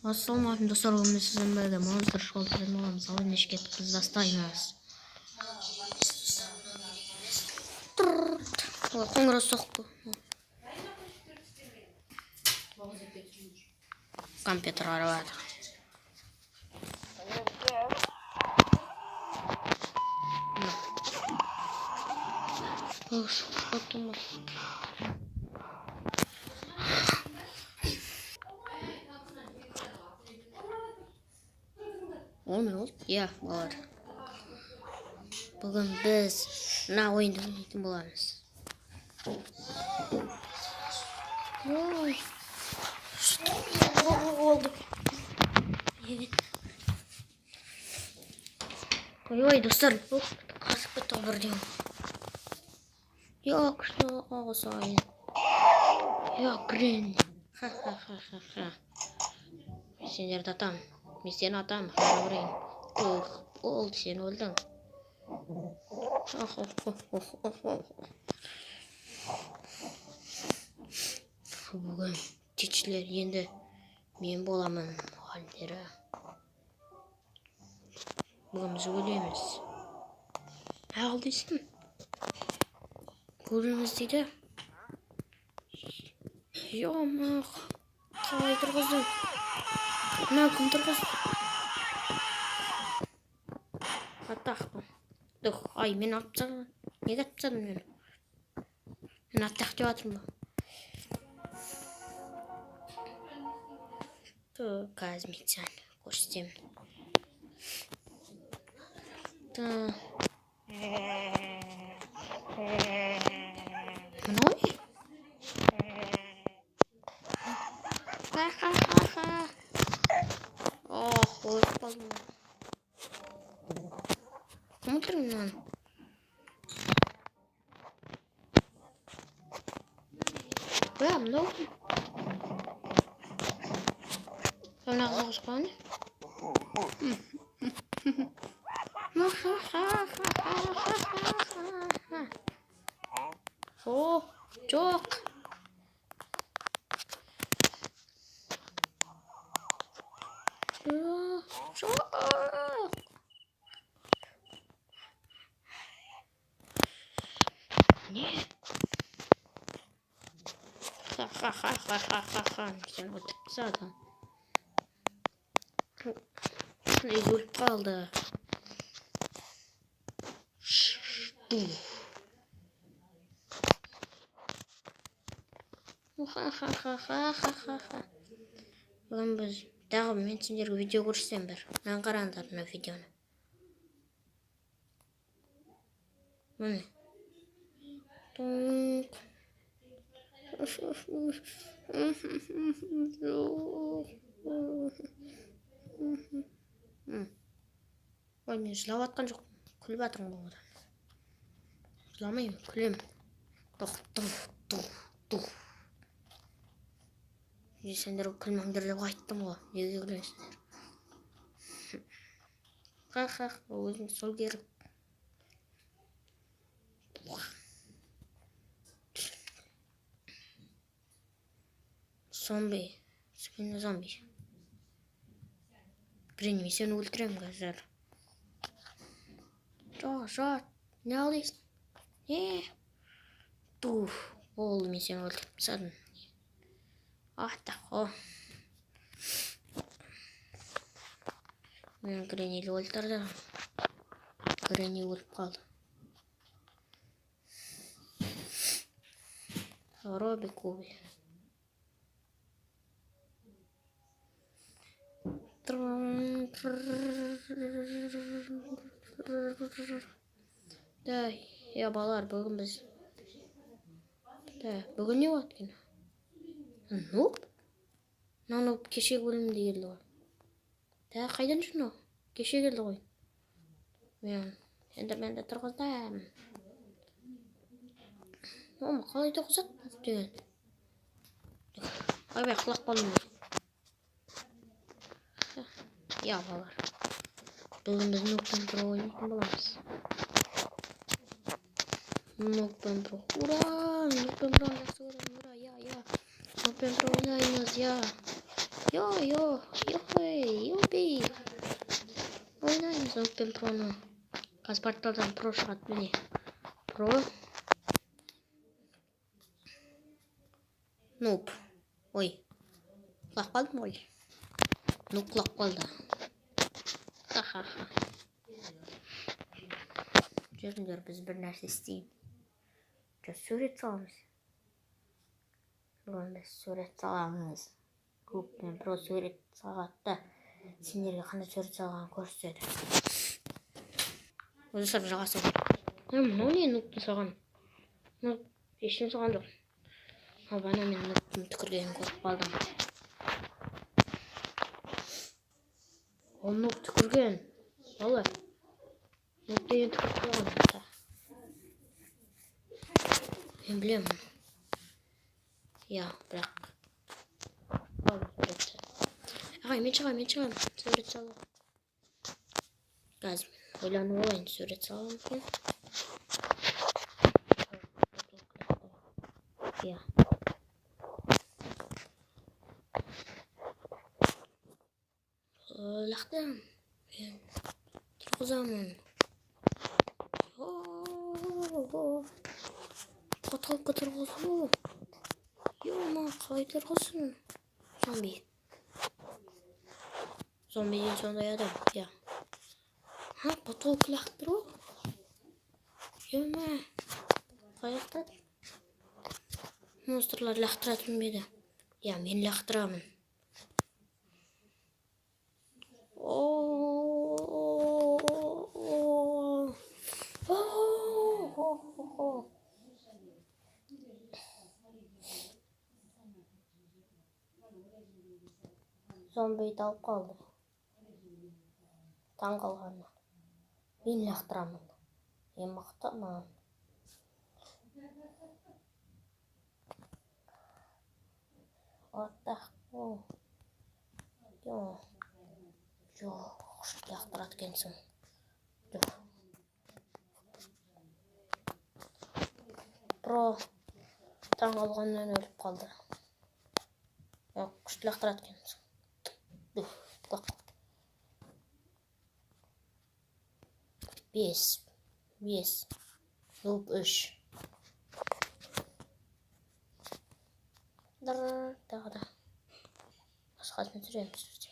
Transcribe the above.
Ассалаумағалейкум, достар, бүгін біз сіздермен бірге Монстр Шоу боламыз. Ал ендеше кеттік, біз бастаймыз. Ой, қоңырау соқты. Компьютер қарап жатыр. Он болды? Иә, балалар. Бүгін біз мына ойынды ойнайтын боламыз. Ой. Что болды? Ой, ой, достар, қасып кетті ғой бірден. Я, күшті ағасайын. Я, Гренни. Ха-ха-ха-ха-ха. Мен сендерді атам. Мен сені атам, Херобрин. Ух, болды, сен өлдің. Бүгін тичілер енді мен боламын мұғалімдері. Бүгін біз өлеміз. Ағыл дейсің. Өлеміз дейді. Ё-мах, қалай тұрғыздың? Мына кім тұрғызды? Атақ. Дух, ай, мен атып тастадым. Неге атып тастадым мен? Мен атақ деп жатырмын ба? Қазір мен саған көрсетемін. Мынау не? Ха-ха-ха-ха. Ох, өліп қалдым. Кім өлтірді мынаны? Бә, мынау кім? Мына қызға қосып қойған не? Ха-ха-ха-ха-ха-ха-ха. О, жоқ. Жоқ. Не? Ха-ха-ха-ха-ха-ха. Сен өлтіріп тастады. Өліп қалды. Ха-ха-ха-ха-ха-ха. Бүгін біз тағы мен сендерге видео көрсетемін бір. Мынаны қараңдар, мына видеоны. Міне. Ой, мен жылап жатқан жоқпын. Күліп жатырмын ғой одан. Жыламаймын, күлемін. Тух, тух, тух, тух. Мен сендерге күлмеңдер деп айттым ғой. Неге күлесіңдер? Ха-ха, өзім сол керек. Зомби. Спина зомби. Гренни, мен сені өлтіремін қазір. Жоқ, жоқ. Не алдайсың? Не? Туф, болды, мен сені өлтіріп тастадым. Ах, мен Гренниді өлтірді. Гренни өліп қалды. Робби Куби. Да, я балалар, бүгін біз. Да, бүгін не болады екен? Нуб? Мына нуб кешегі бөлімде келді ғой. Да, қайдан жүр мынау? Кеше келді ғой. Мен эндерменді тұрғыздым. Ома қалай тұрғызады деген. Ойбай, құлап қалдым. Я, балалар. Бүгін біз нубпен про ойнайтын боламыз. Нубпен про. Ура! Нубпен про жақсы көремін. Ура, я, я. Нубпен про ойнаймыз, я. Йо-йо, йохей, йопи. Ойнаймыз Нуб пен Проны. Қазір порталдан Про шығады, міне. Про. Нуб. Ой. Құлап қалдым ғой. Нуб құлап қалды. Ха-ха-ха. Жүріңдер, біз бір нәрсе істейік. Жоқ, сурет саламыз. Бүгін біз сурет саламыз. Нуб пен Про сурет салады да, сендерге қандай сурет салғанын көрсетеді. Достар, жалғасып. Мынау не Нубтың салған? Нуб ештеңе салған жоқ. Ал ана мен Нубтың түкіргенін көріп қалдым. Ол Нуб түкірген. Балалар. Нуб деген түкіріп қойған. Мен білемін. Иә, бірақ ағай, мен шығамын, мен шығамын. Сурет салуға. Қазір мен ойланып алайын, сурет саламын екен. Иә. Лақтырамын. Мен тұрғызамын. Потолокқа тұрғызу. Ё-ма, қалай тұрғызсын? Зомби. Зомби деген сондай адам, иә. Ха, потолок лақтыру? Ё-ма, қалай лақтырады? Монстрлар лақтыратын ба еді? Иә, мен лақтырамын. Зомби талып қалды. Таң қалғанына. Мен лақтырамын. Мен мықтымын. Аттақ. Жоқ. Жоқ, күшті лақтырады екенсің. Жоқ. Про таң қалғаннан өліп қалды. Жоқ, күшті лақтырады екенсің. 5, 5, Нуб 3. Тағы да. Басқасын түсіреміз бізде.